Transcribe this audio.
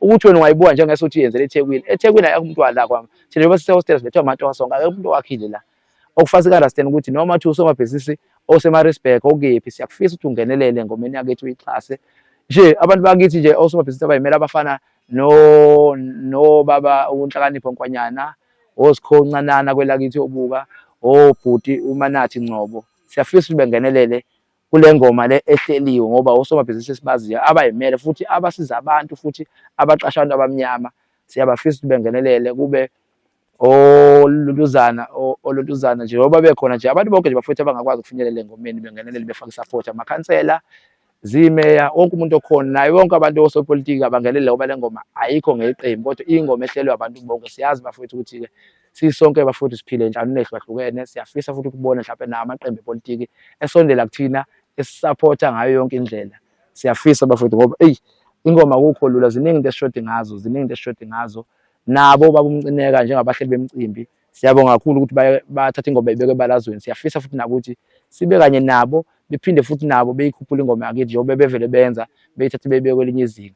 Ukuthi wena ungayibuka njengeso uthi yenzele eThekwini, eThekwini akekho umuntu wala kwami. Thina njengoba sisehostela silethwe amatoho sonke, akekho umuntu owakhile la. Okufaka sika-understand ukuthi noma thi usomabhizinisi oseMaritzburg okephi, siyakufisa ukuthi ungenelele engomeni yakithi uyixhase. Nje abantu bakithi nje osomabhizinisi abayimele abafana no nobaba uNhlakanipho Nkwanyana, oSikhoncanana kwelakithi obuka, obhuti uManathi Ngcobo. Siyafisa ukuthi bengenelele kule ngoma le ehleliwe ngoba osomabhizinisi esibaziyo abayimele futhi abasiza abantu futhi abaqasha abantu abamnyama. Siyabafisa ukuthi bengenelele kube oluluzana oluluzana nje ngoba bekhona nje abantu bonke nje bafowethu abangakwazi ukufinyelela engomeni bengenelele befake support, amakhansela, zimeya, wonke umuntu okhona naye, wonke abantu osopolitiki abangenelele ngoba le ngoma ayikho ngeqembu kodwa ingoma ehlelwe abantu bonke. Siyazi bafowethu ukuthi-ke sisonke bafowethu siphile enhlanganweni ehlukahlukene. Siyafisa futhi ukubona mhlawumbe nawo amaqembu epolitiki esondela kuthina esisaphotha ngayo yonke indlela. Siyafisa bafowethu ngoba eyi ingoma akukho lula, ziningi into esishodi ngazo, ziningi into esishodi ngazo. Nabo babumcineka njengabahleli bemicimbi, siyabonga kakhulu ukuthi bathatha ingoma beyibeke ebalazweni. Siyafisa futhi nakuthi sibe kanye nabo bephinde futhi nabo beyikhuphule ingoma yakithi njengoba bevele benza beyithathe beyibeke kwelinye izinga.